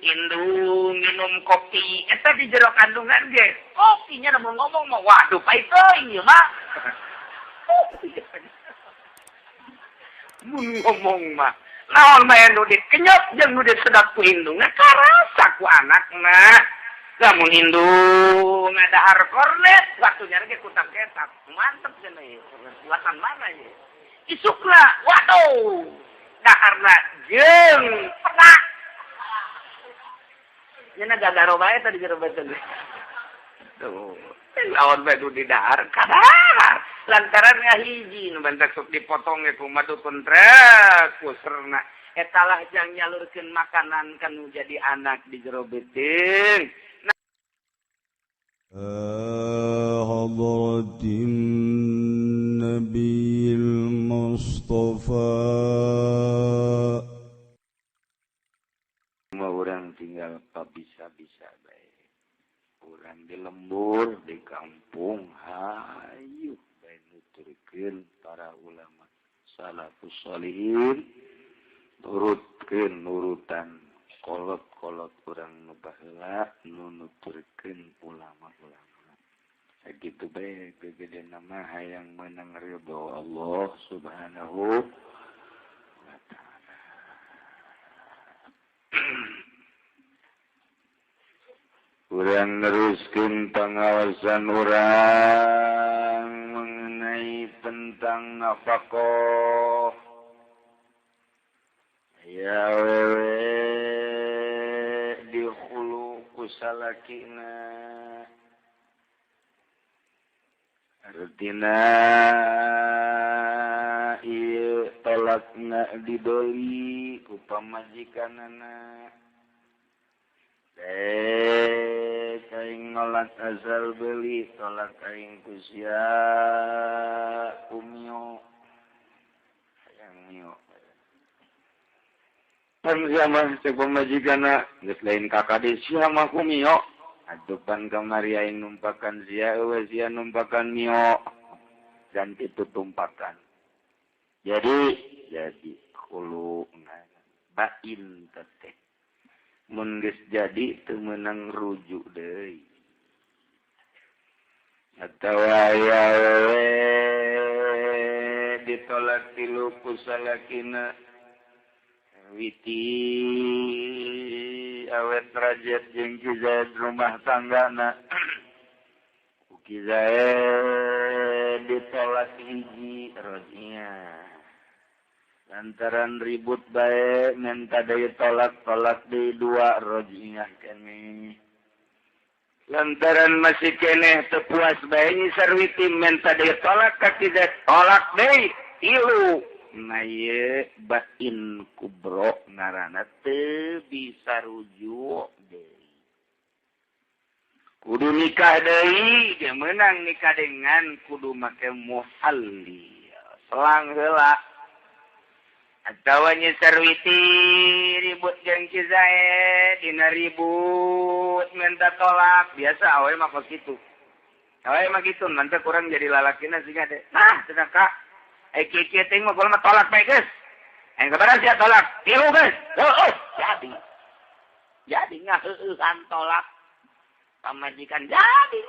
Indung minum kopi eta di jero kandungan ge kopinya namun ngomong mah waduh pahit teuing ieu mah. Mun ngomong mah naon mah nu dikenyot jeung nu disedot ku indungna karasa ku anakna. Lamun indung ngadahar kornet waktunya ge kutak-ketak mantep cenah ieu buatan mana ieu. Isukna waduh daharna jeung pedak. Nya gagaro bae tadi jero beuteung. Tuh, lawan bae nu didahar kadahar. Lantaran ngahiji nu bantak sok dipotong ge ku madu kontrak ku serna. Eta lah jang nyalurkeun makanan kanu jadi anak di jero beuteung. Hadratin Nabil Mustafa. Orang tinggal bisa-bisa baik. Orang di lembur di kampung hayu bae nuturkeun para ulama salafus sholihin nurutkeun nurutan kolot-kolot urang nu baheula nu nuturkeun ulama-ulama. Sakitu bae gegede nama hayang meunang ridho Allah Subhanahu wa ta'ala. Urang neruskeun pangawasan urang mengenai tentang nafkah. Ya wewe dihulu ku salakina. Artina ieu tolakna didoli ku pamajikanana. Aing nolak asal beli tolak aing ku sia ku mio hayang mio pan sia mah cek pamajikanna geus lain kakade sia mah ku mio adupan kamari aing numpakan sia eueuh sia numpakan mio dan itu tumpakan jadi khulu bain teteh mun geus jadi teu meunang rujuk deui atawa aya wewe ditolak tilu ku salakina witi awet rajet jeung Ki Zaid rumah tanggana ku Ki Zaid ditolak hiji rojia lantaran ribut bae minta deui tolak tolak deui dua rojiah keneh lantaran masih keneh teu puas bae nyi Sarwiti minta deui tolak ka Ki Zaid tolak deui tilu. Nah ieu bain kubro ngaranna teu bisa rujuk deui kudu nikah deui ge meunang nikah dengan kudu make muhalli selang heula atawa nyi Sarwiti ribut jeung Ki Zaid dina ribut minta tolak biasa awe mah kos kitu awe mah kitu nanti kurang jadi lalakina sih deh nah cenah ka ai kieu kieu teh mah mah tolak bae geus aing sabaraha sia tolak tilu geus heueuh jadi ngaheueuhan tolak pamajikan jadi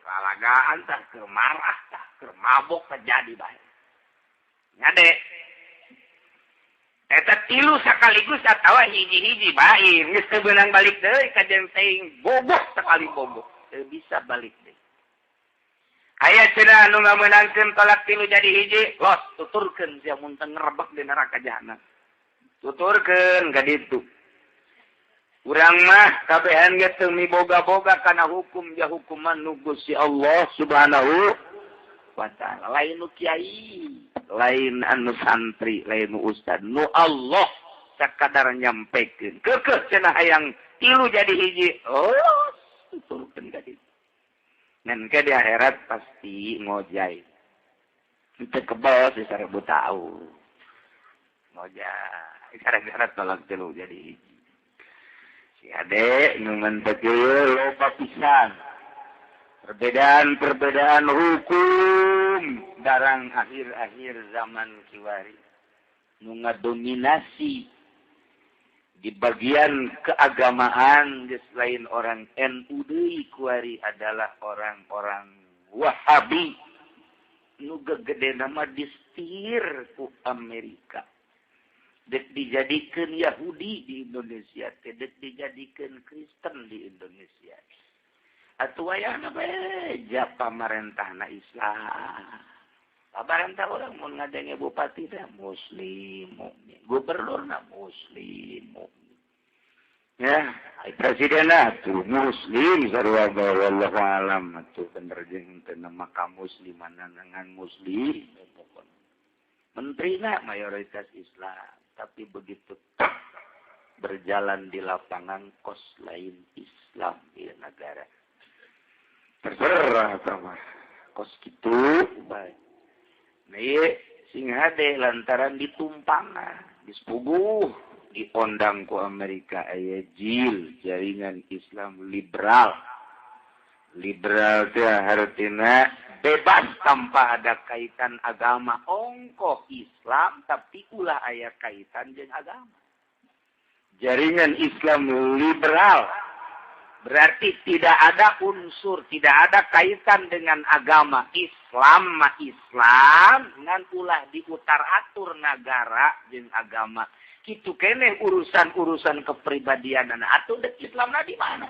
kalagaan tah keur marah tah keur mabok tah jadi bae ngade eta tilu sekaligus atawa hiji-hiji bae geus teu beunang balik deui ka jeung teuing boboh sekali boboh teu bisa balik deui. Aya cenah anu ngamenangkeun tolak tilu jadi hiji los tuturkeun sia mun teu ngerebek di neraka jahanam tuturkeun ka ditu urang mah kabehan ge teu miboga-boga kana hukum ja hukuman nu Gusti Allah Subhanahu wa ta'ala lain nu kiai lain anu santri lain nu ustad nu Allah sakadar nyampekeun keukeuh cenah hayang tilu jadi hiji oh tuturkeun ka ditu ngan ke di akhirat pasti ngojai teu kebal sih 1000 tahun ngojai gara-gara tolak tilu jadi hiji si ade nu mantep ieu loba pisan perbedaan-perbedaan hukum barang akhir-akhir zaman kiwari nu ngadominasi Di bagian keagamaan geus lain orang NU deui kuari adalah orang-orang Wahabi nu gegedena mah distir ku Amerika. Dek dijadikeun Yahudi di Indonesia teh, dek dijadikeun Kristen di Indonesia. Atuh wayahna beja pamarentahna Islam. Pamarentah urang mun ngadenge bupati teh muslim mukmin, gubernurna muslim mukmin. Ya, presidenna tuh muslim sarua bae wallahu alam atuh bener jeung teu nama ka muslimanan ngan muslim pokona. Menterina mayoritas Islam, tapi begitu berjalan di lapangan kos lain Islam di negara. Terserah sama kos kitu bae. Nah, sing hade lantaran ditumpangan, dispuguh, diondang ku Amerika aya JIL, jaringan Islam liberal. Liberal teh hartina bebas tanpa ada kaitan agama. Ongkoh Islam tapi ulah aya kaitan jeung agama. Jaringan Islam liberal berarti tidak ada unsur, tidak ada kaitan dengan agama. Islam mah Islam ngan ulah diutar-atur nagara jeung agama. Kitu keneh urusan-urusan kepribadian atuh dek Islamna di mana?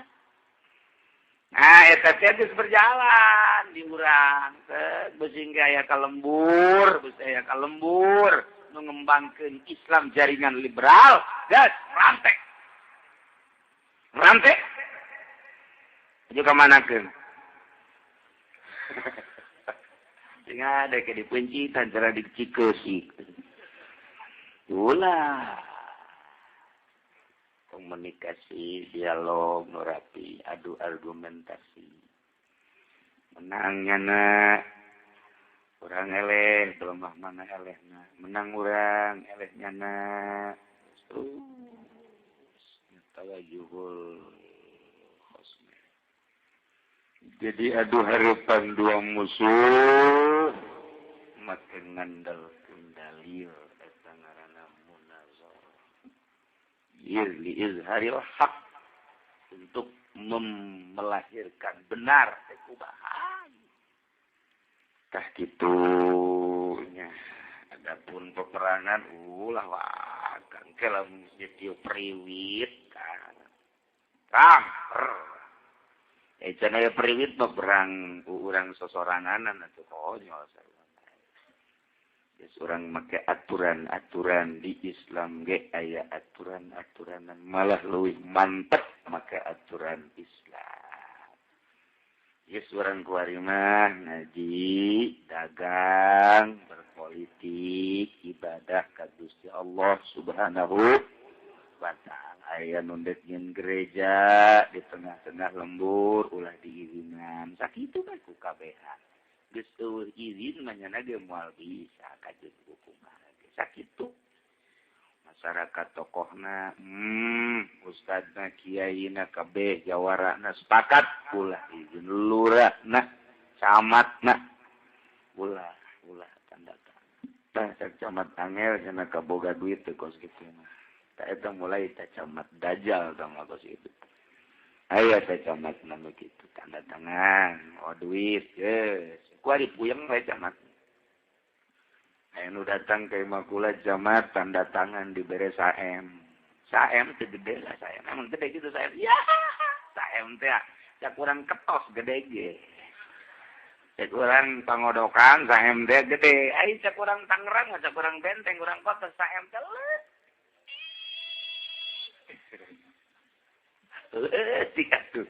Nah, eta teh geus berjalan di urang teh sehingga aya kalembur, geus aya kalembur nu ngembangkeun Islam jaringan liberal, geus rantek. Rantek juga manakeun. Sing ada ke dipencitan cara dicikeusi. Ulah. Komunikasi, dialog, nu rapi, adu argumentasi. Menang nyana urang eleh, lemah mana elehna. Menang urang eleh nyana. Terus tawajuhul. Jadi adu harapan dua musuh make ngandalkeun dalil eta ngaranna munazarah. Li izharil haq, untuk melahirkan benar teh kumaha. Tah kitu nya. Adapun peperangan ulah wae ke lamun dieu priwit kan. Kang cenah aya priwit mah perang urang sosoranganan atuh konyol sarua. Geus urang make aturan-aturan di Islam ge aya aturan-aturanan malah leuwih mantep make aturan Islam. Geus urang kuari mah ngaji, dagang, berpolitik, ibadah ka Gusti Allah Subhanahu wa ta'ala. Aya nu ndek nyeun gereja di tengah-tengah lembur ulah diizinan sakitu bae ku kabehan. Geus eueuh izin mah nya ge moal bisa kajeun hukuman ge sakitu. Masyarakat tokohna, ustadna, kiaina kabeh jawarana sepakat ulah izin, lurahna, camatna ulah ulah tanda tangan. Tah cak camat angel cenah kaboga duit teh kos kitu mah. Tak eta mulai tak camat dajal tong kos itu. Aya teh camat nu kitu tanda tangan, oh duit geus. Kuari puyeng we camat. Aya nu datang ka imah kula camat tanda tangan dibere 1M. 1M teh gede lah 1M. Emang gede gitu 1M. Ya, 1M teh cak urang ketos gede ge. Cek urang pangodokan 1M teh gede. Ai cak urang Tangerang, cak urang Benteng, urang kota 1M teh leutik atuh.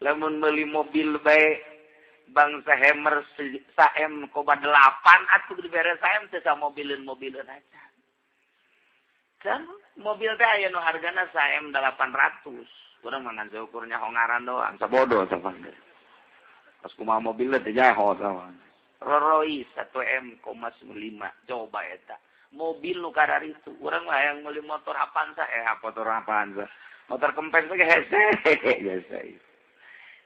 Lamun meuli mobil bae bangsa Hammer 1M,8 atuh dibere 1M teh samobileun-mobileun aja. Kan mobil teh aya nu hargana 1M 800. Urang mah ngan seukur nyaho ngaran doang, sabodo sapan. Pas kumaha mobil teh nyaho sama. Roroi 1M,5 coba eta. Mobil nu kararitu, urang mah hayang meuli motor Avanza, motor Avanza. Motor kempes ge hese biasa.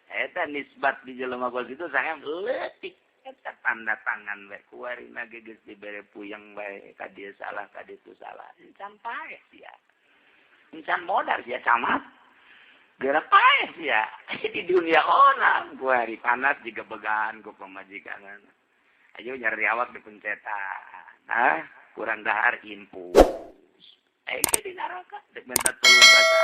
Eta nisbat di jelema kos itu saya leutik eta tanda tangan we kuarina ge geus dibere puyeng bae ka dieu salah ka ditu salah. Can paeh sia. Encan modal sia camat. Geura paeh sia. Di dunia onang gua hari panas digebegan ku pamajikanana. Ayo nyari awak di pencetan. Hah? Kurang dahar infus. Di neraka dek minta tolong kata.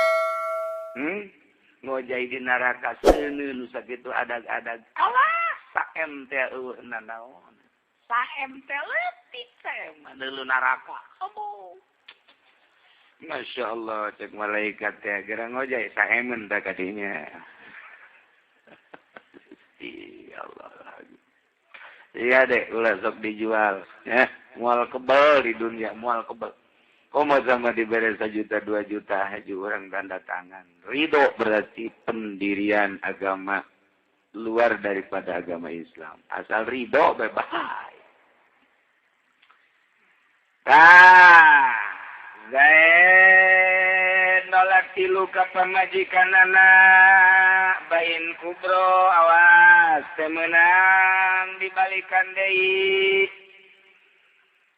Ngojai di neraka seuneu nu sakitu adag-adag. Alah, saem teh eueuh nanaon. Saem teh leutik saem deuleu neraka. Aduh. Masya Allah, cek malaikat teh geura ngojai saemeun teh kadinya. Ya Allah. Iya deh, ulah sok dijual. Ya, mual kebel di dunia, mual kebel. Komo sama diberi 1 juta, 2 juta, haji orang tanda tangan. Ridho berarti pendirian agama luar daripada agama Islam. Asal ridho bebas. Tah, Zaid nolak tilu ka pamajikanana bain kubro awas temenang dibalikan deui.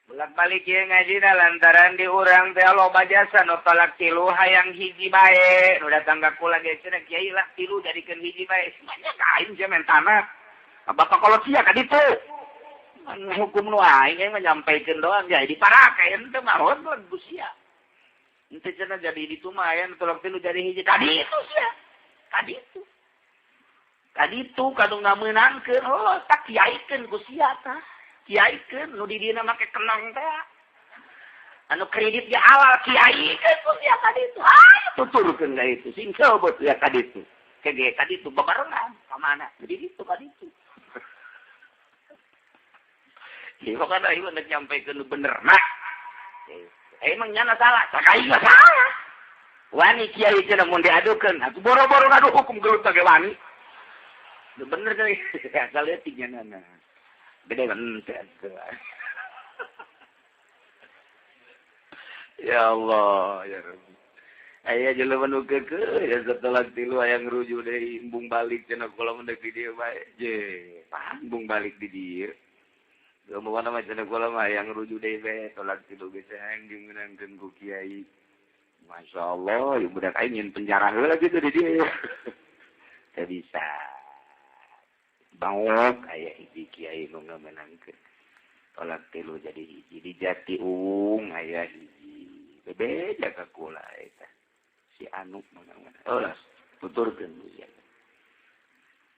Bolak-balik ieu ngajina lantaran di urang teh loba jasa nu tolak tilu hayang hiji bae. Nu datang ka kula ge cenah kiai lah tilu jadikeun hiji bae. Semuanya ka aing sia mentana. Bapak kolot sia ka ditu. Hukum nu aing mah nyampaikeun doang jadi diparake henteu mah hon ku sia. Henteu cenah jadi ditu mah aya nu tolak tilu jadi hiji ka ditu sia. Ka ditu. Ka ditu kanu ngameunangkeun oh tak kiaikeun ku sia tah. Kiaikeun nu di dieuna make kenang teh. Anu kredit ge halal kiaikeun ku sia ka ditu. Hayu tuturkeun ka itu sing coba ya ka ditu. Kege ka ditu babarengan ka mana? Di ditu ka ditu. Ieu kana ieu nek nyampaikeun nu bener nah. Emang nyana salah, cak aing mah salah. Wani kiai cenah mun diadukeun, atuh boro-boro ngadu hukum gelut ge wani. Nu bener deui, asal leutik nyanana. Beda kan ya Allah ya Rabbi. Aya jelema nu keukeuh ya setelah tilu aya ngrujuk deui embung balik cenah kula mun deuk di dieu bae. Je, embung balik di dieu. Geus mah cenah kula mah aya ngrujuk deui bae tolak tilu geus hayang dimeunangkeun ku kiai. Masyaallah, ieu budak aing nyeun penjara heula kitu di dieu. Teu bisa. Bangok aya hiji kiai nu ngamenangkeun tolak tilu jadi hiji di Jati Uung aya hiji bebeja ka kula eta si Anu mangga oh lah tuturkeun ieu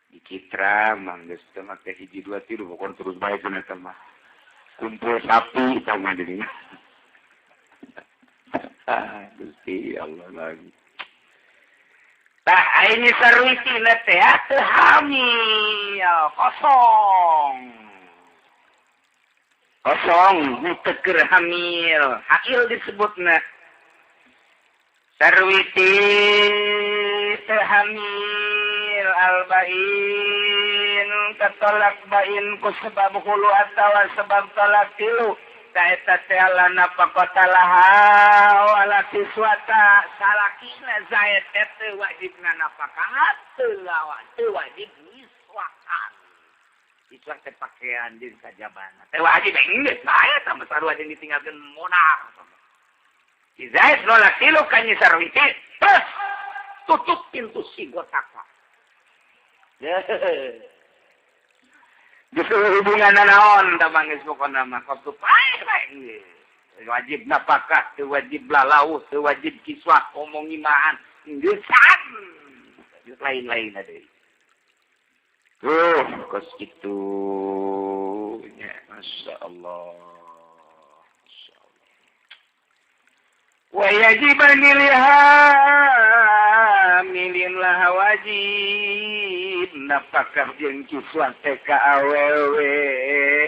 di Citra mangga teu make hiji dua tilu pokon terus bae cenah eta mah kumpul sapi tah mah di dinya. Ah Gusti Allah lagi. Tah ini sarwiti teh teu hamil kosong. Kosong teu keur hamil. Hail disebutna. Sarwiti teu hamil albain katolak bain ku sebab hulu atawa sebab tolak tilu. Eta teh lana pakotalaha wala kiswata salakina Zaid teh wajibna nafkah teu lawan teu wajib niswakan iswak teh pakaian jeung sajabana teh wajib geus bae tah sarua jeung ditinggalkeun monar si Zaid nolak tilu ka Nyi Sarwiti terus tutup pintu sigotaka. Justru hubungan naon da mangis pokona mah kos paeh bae. Wajib napakah, teu wajib lalauh, teu wajib kiswah, ngomong imaan, geusan. Lain-lain deui. Tuh, kos kitu nya, masyaallah. Masyaallah. Wa yajiban lilhamilin laha wajib napakah jeung kiswah teh ka awewe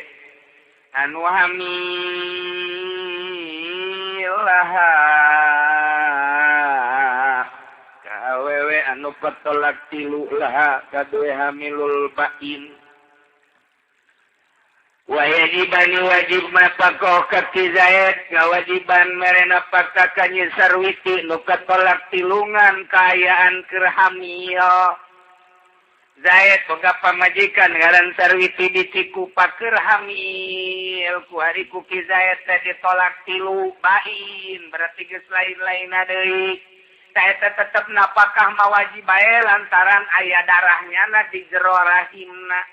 anu hamil laha ka awewe anu patolak tilu laha kadue hamilul bain. Wa yajiban wajib napakah ka Ki Zaid ngawajiban mere napakah ka Nyi Sarwiti nu katolak tilungan kaayaan keur hamil. Zaid boga pamajikan ngaran Sarwiti di Cikupa keur hamil ku hari ku Ki Zaid teh ditolak 3 bain berarti geus lain-lainna deui. Eta tetep napakah mah wajib bae lantaran aya darahnya na di jero rahimna.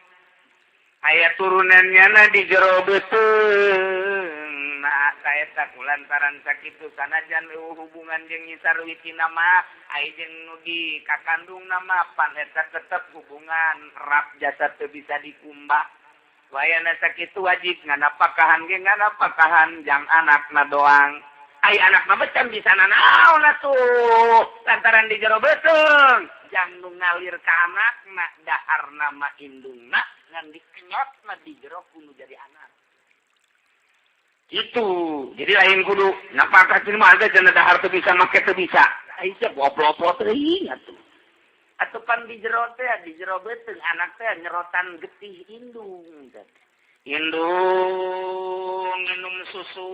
Aya turunannya na di jero beuteung. Nah, eta ku lantaran sakitu sanajan eueuh hubungan jeung Nyi Sarwiti mah aya jeung nu di kakandungna mah pan eta tetep hubungan rap jasa teu bisa dikumbah. Wayana sakitu wajib nganapakahan ge nganapakahan jang anakna doang. Ai anakna mah can bisa nanaon atuh lantaran di jero beuteung jang nu ngalir ka anakna daharna mah indungna ngan dikenyotna di jero kudu jadi anak. Itu jadi lain kudu napakah mah ada cenah dahar teu bisa make teu bisa. Ai sia goblok teuing atuh. Atuh pan di jero teh di jero beuteung anak teh nyerotan getih indung. Indung minum susu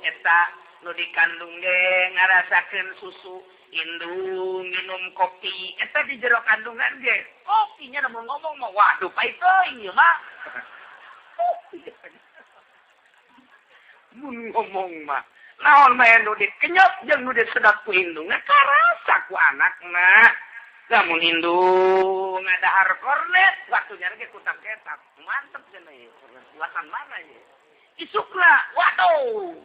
eta nu dikandung ge ngarasakeun susu. Indung minum kopi eta di jero kandungan ge kopinya nu ngomong mah waduh pait teuing ieu mah. Mun ngomong mah naon mah nu dikenyot jeung nu disedot ku indungna karasa ku anakna. Lamun indung ngadahar kornet waktunya ge kutak-ketak mantep cenah ieu buatan mana ieu isukna waduh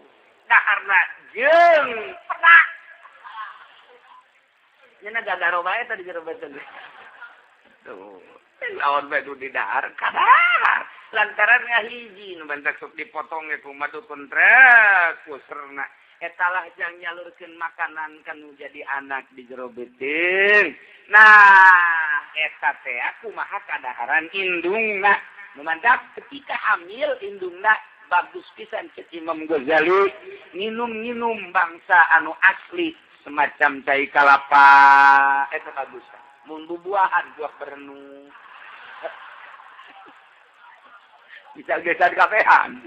daharna jeung pedak nya gagaro bae tadi jero beuteung tuh lawan bae nu didahar kadahar lantaran ngahiji nu bantak sok dipotong ge ku madu kontrak ku serna eta lah jang nyalurkeun makanan kanu jadi anak di jero beuteung. Nah eta teh kumaha kadaharan indungna nu mantak ketika hamil indungna bagus pisan cek Imam Ghazali nginum-nginum bangsa anu asli semacam cai kalapa eta bagus mun bubuahan buah berenung bisa geser kabehan.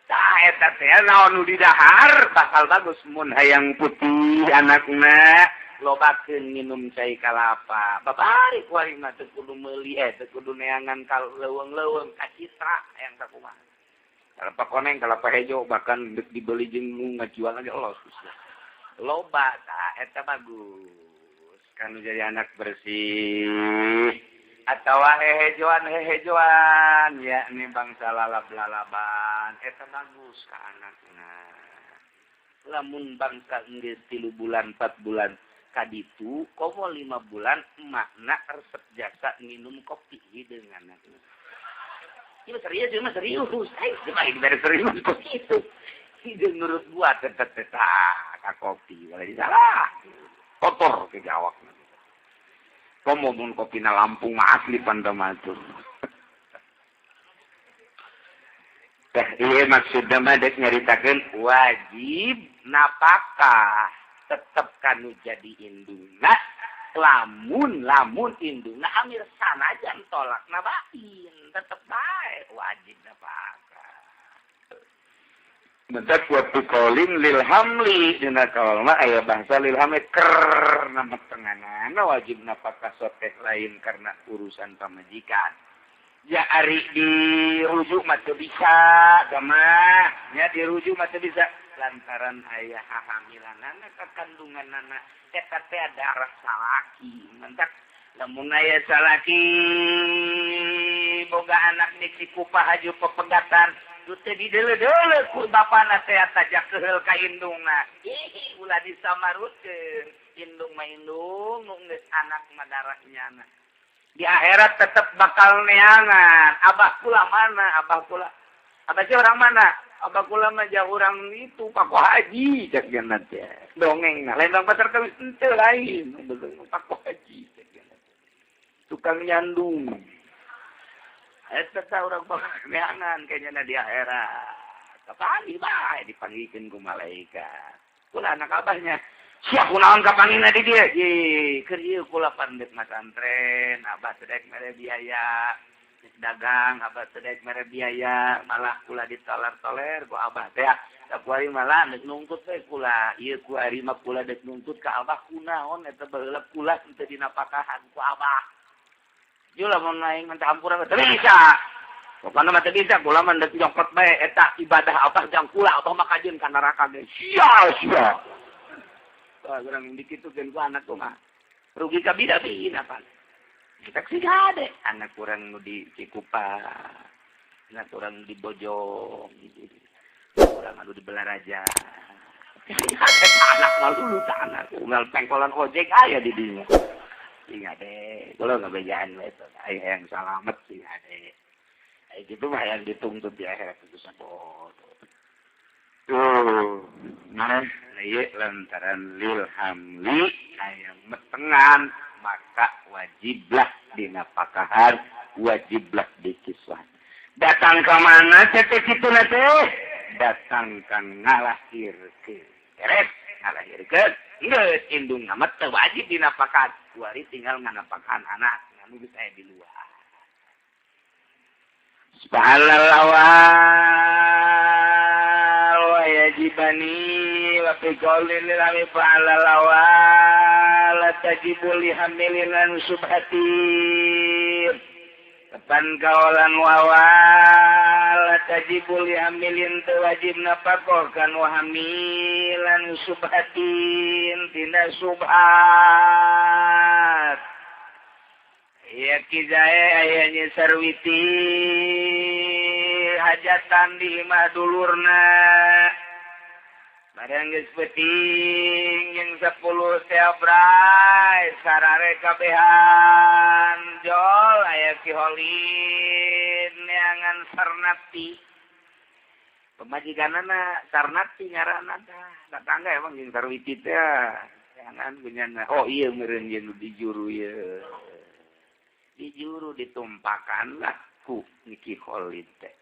Tah eta teh naon nu didahar bakal bagus mun hayang putih anakna lobakeun minum cai kalapa. Babari ku aing mah teu kudu meuli teu kudu neangan ka leuweung-leuweung ka citra hayang sakumaha. Kalapa koneng, kalapa hejo bahkan deuk dibeli jeung nu ngajual ge los. Loba tah eta bagus kanu jadi anak bersih. Atawa hehejoan yakni bangsa lalab-lalaban eta bagus ka anakna. Lamun bangsa geus 3 bulan 4 bulan kaditu komo 5 bulan emakna resep jasa minum kopi hideung anakna. Ieu serius, ieu mah serius. Ai mah dibere serius kok kitu. Hideung nurut buat tetep ka kopi ulah disalah. Kotor ke awakna. Komo mun kopina Lampung mah asli pandamatur. Teh ieu maksudna mah dek nyaritakeun wajib napakah tetep kanu jadi indungna lamun indungna hamil sanajan tolakna bain tetep bae wajib napakah. Bentak wa tuqalin lil hamli dina kaul mah aya bahasa lil hamli karena metenganana wajib napakah soteh lain karena urusan pamajikan. Ya ari dirujuk mah teu bisa gamah nya dirujuk mah teu bisa lantaran aya hahamilanana ka kandunganana eta teh darah salaki. Mentak lamun aya salaki boga anak di Cikupa haju pepegatan teu dideuleu-deuleu ku bapana teh tajak keheul ka indungna. Ih ulah disamarutkeun. Indung mah indung, nu geus anak mah darahnya. Di akhirat tetep bakal neangan. Abah kula mana? Abah kula. Abah sih orang mana? Abah kula mah jauh orang itu Pak Haji cek cenah teh. Dongeng nah lain bang pasar kemis henteu lain. Pak Haji cek cenah. Tukang nyandung. Eta teh urang neangan kayaknya di akhirat. Kapanggih bae dipanggihkeun ku malaikat. Kula anak abahnya. Sia kunaon kapanggihna di dieu? Ye, keur ieu kula pandek masantren, abah teh dek mere biaya. Dagang abah teh daek mere biaya malah kula ditoler-toler ku abah teh. Da kuari malah dek nungtut we kula. Ieu kuari mah kula dek nungtut ka abah kunaon eta baheula kula teu dinapakahan ku abah. Ieu lamun aing minta hampura teu bisa. Pokona mah teu bisa kula mah dek nyokot bae eta ibadah abah jang kula abah mah kajeun ka neraka ge. Sia sia. Wah, urang dikitukeun ku anak mah. Rugi ka bida-bida pan. Kita sih gade anak kurang nu di Cikupa, anak kurang di Bojong, kurang anu di Belaraja. Anak malu lu anak unggal pengkolan ojek aya di dinya. Sing ade, kula ngabejaan we eta aya yang salamet sing ade. Aya kitu mah yang dituntut di akhirat itu sabodo. Tuh, nah ieu lantaran lil hamli aya metengan maka wajiblah dinapakahan, wajiblah dikiswah. Datang ke mana teh kitu na teh? Datang ka ngalahirkeun. Beres, ngalahirkeun. Geus indung mah teu wajib dinapakahan. Kuari tinggal nganapakahan anak, anu geus aya di luar. Subhanallah wa yajibani wa fi qoulin lil fa'alal awal tajibu li hamilin subhatin tepan kaolan wawal tajibu li hamilin teu wajib napakoh kan wa hamilan subhatin tina subhat ya kizae aya nya sarwiti hajatan di imah dulurna barang geus peuting jeung 10 teh sarare kabehan jol aya Ki Holid neangan Sarnati pemajikanana Sarnati ngaranna tah tetangga emang jeung Sarwiti teh neangan punyana oh ieu meureun jeung di juru ieu di juru ditumpakan lah ku Ki Holid teh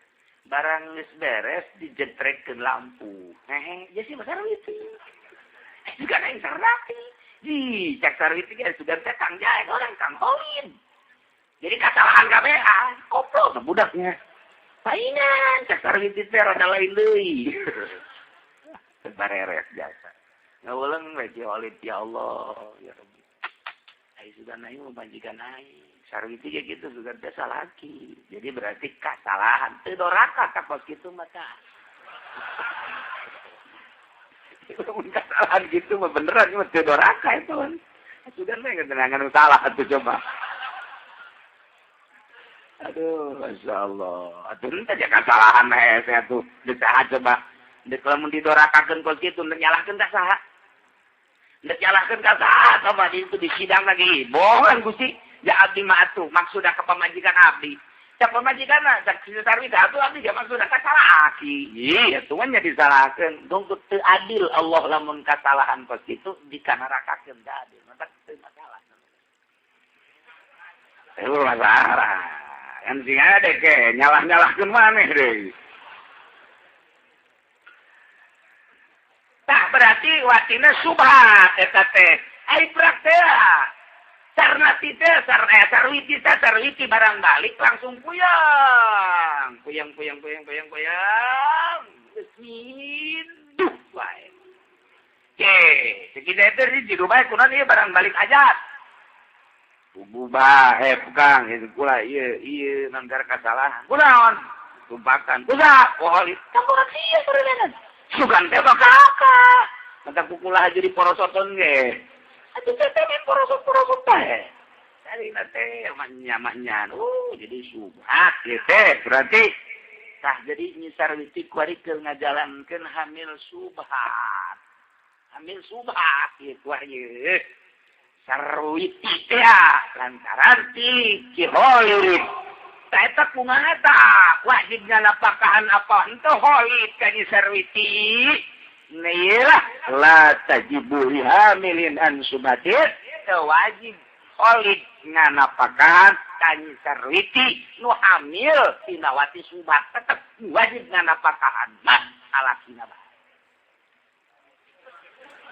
barang geus beres dijetrekkeun lampu. Hehe, ya sih Sarwiti. Juga aing Sarnati. Di cak Sarwiti ge sugan teh Kang Jae orang Kang Holid. Jadi kasalahan kabehan, koplo teh budaknya. Paingan cak Sarwiti teh rada lain deui. Bareret jasa. Ngawuleung we Ki Holid ya Allah, ya Rabbi. Ai sugan aing mah majikan aing. Sarwiti ge kitu sugan teh salaki. Jadi berarti kasalahan teu doraka ka kos kitu mah tah. Mun kasalahan kitu mah beneran mah teu doraka eta mah. Sugan mah ngetenangan salah atuh coba. Aduh, masyaallah. Atuh teh kasalahan hese atuh. Deuk saha coba. Deuk lamun didorakakeun kos kitu nyalahkeun ka saha? Deuk nyalahkeun ka saha coba di itu di sidang lagi. Bohong Gusti. Ya abdi mah atuh maksudna ka pamajikan abdi. Cak pamajikanna cak si Sarwiti atuh abdi ge maksudna ka salaki. Ih, atuh mah nya disalahkeun. Dongkut teu adil Allah lamun kasalahan kos kitu dikanarakakeun da adil. Mata teu masalah. Teu masalah. Kan sing ade ke nyalah-nyalahkeun maneh deui. Tah berarti watina subhat eta teh. Ai prak teh. Sarnati teh sarwiti teh sarwiti barang balik langsung puyang. Puyang puyang puyang puyang puyang. Geus hidup wae. Ke, sakitu teh di rumah kunaon ieu barang balik ajat. Bubu bae Kang, ieu kula ieu ieu nanggar kasalahan. Kunaon? Tumpakan. Kusa, poholit. Campuran ieu sareunan. Sugan teh bakaka. Mata kukulah jadi porosoton ge. Atuh teh teh porosot-porosot teh. Dari teh manya-manyan. Oh, jadi subhat ieu teh berarti tah jadi Nyi Sarwiti kuari keur ngajalankeun hamil subhat. Hamil subhat ieu kuari. Sarwiti teh lantaran ti Ki Holid. Tah eta kumaha tah? Wajib ngalapakahan apa henteu Holid ka Nyi Sarwiti? Neilah la tajibu hamilin an subatit teu wajib Holid nganapakahan ka Nyi Sarwiti nu hamil tina wati subat tetep wajib nganapakahan mah alakina bae.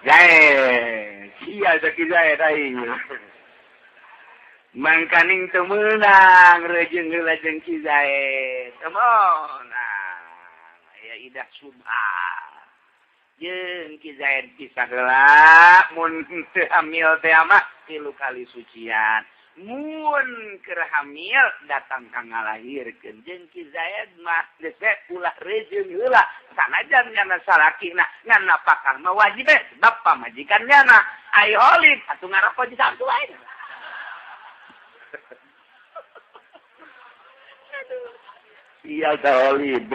Jae, sia sakitu jae tai. Mangkaning teu meunang rejeung heula jeung Ki Zaid. Teu meunang. Aya idah subah. Jeung Ki Zaid pisah heula mun teu hamil teh mah 3 kali sucian. Mun keur hamil datang ka ngalahirkeun jeung Ki Zaid mah geus ulah rejeung heula sanajan nyana salakina ngan napakah mah wajib sebab pamajikan nyana ai holid atuh ngaroko di satu wae. Iya holid.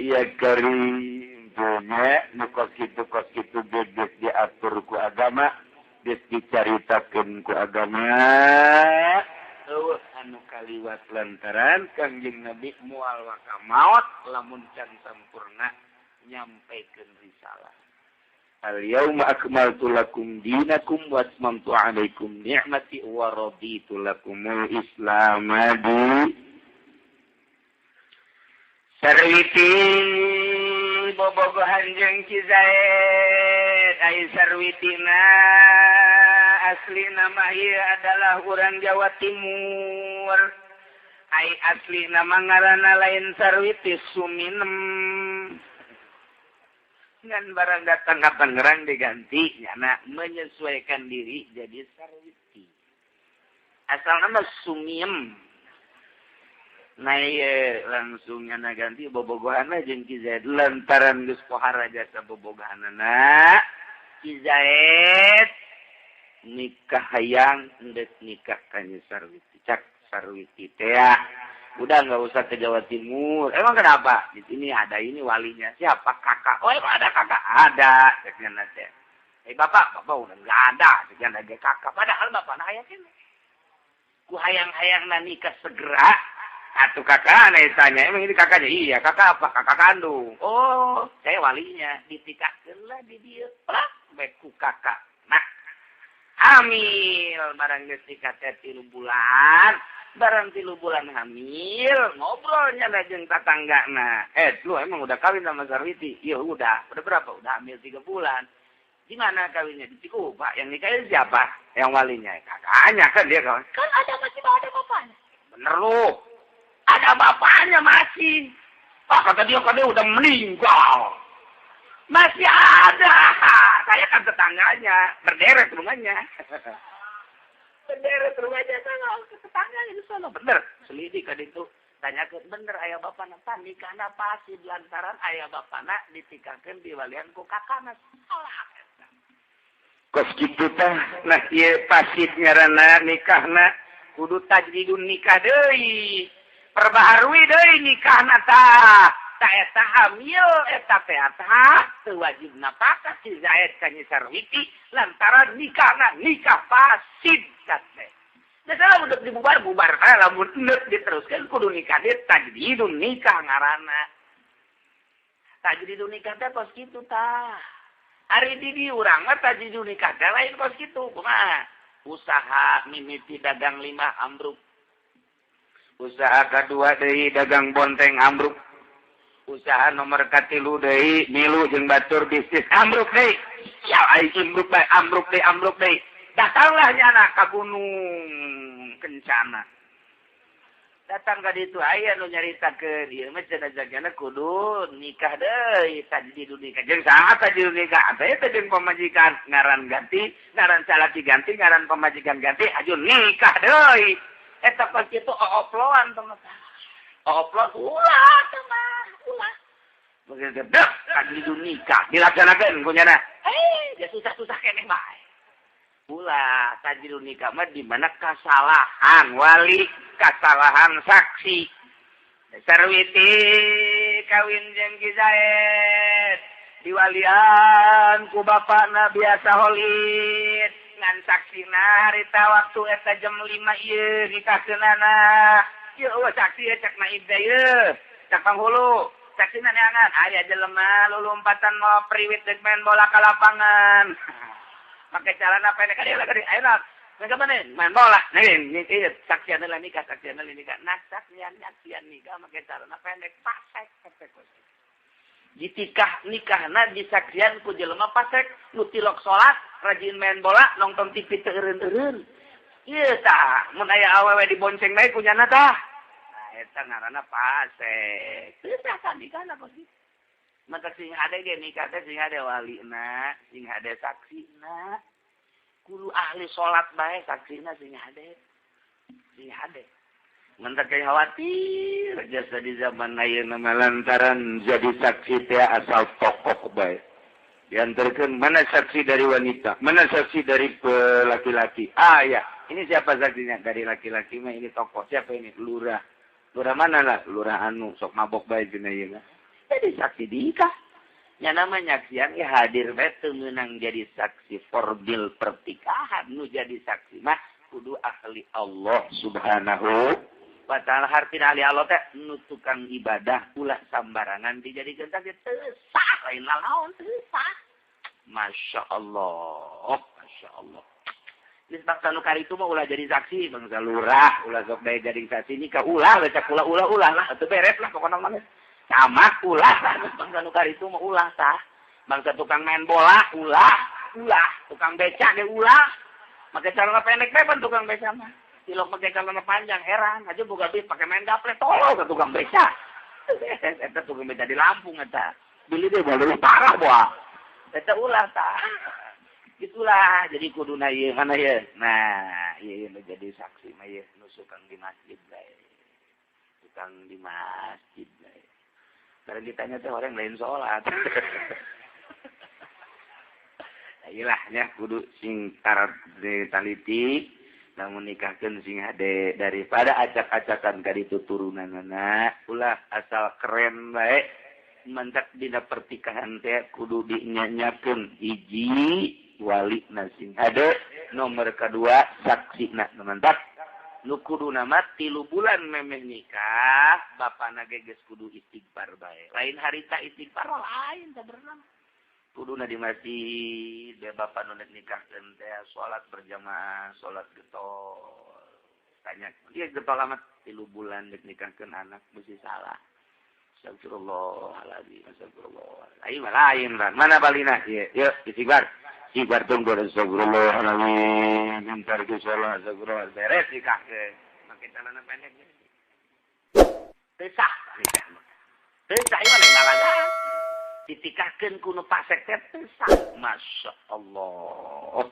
Iya karim punya nu kos kitu geus diatur ku agama. Geus dicaritakeun ku agama eueuh anu kaliwat lantaran Kangjeng Nabi moal waka maot lamun can sampurna nyampaikan risalah. Al yauma akmaltu lakum dinakum wa atmamtu alaikum ni'mati wa raditu lakumul islam madin. Sarwiti bobogohan jeung Ki Zaid ai sarwitina asli nama ieu adalah urang Jawa Timur. Ai asli nama ngaranna lain Sarwiti Suminem. Ngan barang datang ka Tangerang diganti nyana menyesuaikan diri jadi Sarwiti. Asal nama Sumiem. Nah langsung nyana ganti bobogohanna jeung Ki Zaid lantaran geus pohara jasa bobogohanna. Ki Zaid nikah hayang endek nikah ka Nyi Sarwiti. Cak Sarwiti teh udah nggak usah ke Jawa Timur. Emang kenapa? Di sini ada ini walinya. Siapa? Kakak. Oh emang ada kakak? Ada. Cek nyana teh. Bapak, bapak udah nggak ada. Cek nyana ge kakak. Padahal bapak na hayang ini. Ku hayang-hayang na nikah segera. Atuh kakak, nah tanya, emang ini kakaknya? Iya, kakak apa? Kakak kandung. Oh, saya walinya. Ditikahkeun lah di dieu. Lah, beku kakak. Nah, hamil barang geus nikah teh 3 bulan. Barang 3 bulan hamil, ngobrolnya lah jeung tatanggana. Lu emang udah kawin sama Sarwiti? Iya, udah. Udah berapa? Udah hamil 3 bulan. Di mana kawinnya? Di Cikupa. Yang nikahin siapa? Yang walinya. Kakaknya kan dia kawan. Kan ada masih ada bapaknya. Bener lu. Ada bapaknya masih. Ah, kata dia udah meninggal. Masih ada. Saya kan tetangganya. Berderet rumahnya. Berderet rumahnya. Saya ke tetangganya di sana. Bener. Selidik kan itu. Tanya ke bener ayah bapakna. Nikahna pasti lantaran ayah bapakna ditikahkeun di walian ku kakakna. Salah. Kos kitu tah. Nah ieu pasit ngaranna nikahna kudu tajdidun nikah deui. Perbaharui deui nikahna tah. Ta eta hamil eta teh tah teu wajib napakah si Zaid ka Nyi Sarwiti lantaran nikahna nikah fasid teh. Da lamun deuk dibubar-bubar tah lamun endek diteruskeun kudu nikah deui tajdidun nikah ngaranna. Tajdidun nikah teh kos kitu tah. Ari di dieu urang mah tajdidun nikah teh lain kos kitu kumaha? Usaha mimiti dagang 5 ambruk. Usaha kedua deui dagang bonteng ambruk. Usaha nomor 3 deui milu jeung batur bisnis ambruk deui. Ya ai ambruk bae ambruk deui ambruk deui. Datanglah nyana ka Gunung Kencana. Datang ka ditu aya nu nyaritakeun ieu mah cenah jagana kudu nikah deui tajdidun nikah. Jeung saha tajdidun nikah? Teh teh jeung pamajikan ngaran ganti, ngaran salaki ganti, ngaran pamajikan ganti, aju nikah deui. Eta pas kitu ooploan teh mah. Ooploan ulah teh mah, ulah. Begitu dek tajdidun nikah dilaksanakeun ku nyana. Dia susah-susah keneh bae. Ulah tajdidun nikah mah di mana kasalahan wali, kasalahan saksi. Sarwiti kawin jeung Ki Zaid diwalian ku bapakna biasa holid. Ngan saksina harita waktu eta jam 5 ieu nikahkeunana. Ieu eueuh saksi cek naib teh ieu. Cek panghulu, saksina neangan aya jelema lulumpatan mawa priwit deuk main bola ka lapangan. Make calana pendek ka dieu ka dieu. Ayeuna main ka mana? Main bola. Nah, ini saksian heula nikah, saksian heula nikah. Nah, saksian nikah make calana pendek pasek pasek. Ditikah nikahna disaksian ku jelema pasek nu tilok salat, rajin main bola, nonton TV teu eureun-eureun. Ieu tah mun aya awewe dibonceng bae ku nyana tah. Nah eta ngaranna fasik. Teu sah nikahna kos kitu. Maka sing hade ge nikah teh sing hade walina, sing hade saksina. Kudu ahli salat bae saksina sing hade. Sing hade. Mentak kayak khawatir jasa di zaman ayeuna mah lantaran jadi saksi teh asal tokoh bae. Diantarkan mana saksi dari wanita, mana saksi dari laki-laki. Ah ya, ini siapa saksinya? Dari laki-laki mah ini tokoh. Siapa ini? Lurah. Lurah mana lah? Lurah anu sok mabok bae cenah ieu mah. Jadi saksi nikah. Nya nama nyaksian ya hadir bae teu meunang jadi saksi forbil pertikahan. Nu jadi saksi mah kudu ahli Allah Subhanahu wa ta'ala. Hartina ahli Allah teh nu tukang ibadah ulah sambarangan dijadikeun saksi teu sah lain lalaon teu sah. Masya Allah, Masya Allah. Geus bangsa nu karitu mah ulah jadi saksi, bangsa lurah ulah sok bae jadi saksi nikah ulah we cak ulah ulah ulah lah teu beres lah pokona mah. Camat ulah lah bangsa nu karitu mah ulah tah. Bangsa tukang main bola ulah, ulah, tukang beca ge ulah. Make celana pendek bae pan tukang beca mah. Tilok pakai celana panjang heran aja boga duit pakai main gaple tolol ke tukang beca. Eta tukang beca di Lampung eta. Beli deh baru parah boa. Eta ulah tah. Itulah jadi kuduna ieu mana ieu. Nah, ieu nu jadi saksi mah ieu nu tukang di masjid bae. Tukang di masjid bae. Karena ditanya teh orang lain sholat. Iyalah nya kudu sing karat taliti lamun nikahkeun sing hade daripada acak-acakan ka ditu turunanana ulah asal keren bae. Mantak dina pertikahan teh kudu dinyanyakeun hiji wali na sing hade, nomor kedua saksina. Mantap nu kuduna mah 3 bulan memeh nikah bapana ge geus kudu istighfar bae. Lain harita istighfar lain sabenerna. Kuduna di masjid dia bapak nu nek nikahkeun teh salat berjamaah, salat getol. Tanya, dia getol amat 3 bulan nek nikahkeun anak mesti salah. Astagfirullahaladzim, astagfirullah. Lain mah lain kan. Mana balina? Ieu, yuk istighfar. Istighfar tunggu astagfirullahaladzim. Ntar ke salat astagfirullah. Beres nikahkeun. Make celana pendek. Teu sah nikah mah. Teu sah ieu mah lain lalagaan. Ditikahkeun ku nu pasek teh teu sah. Masya Allah.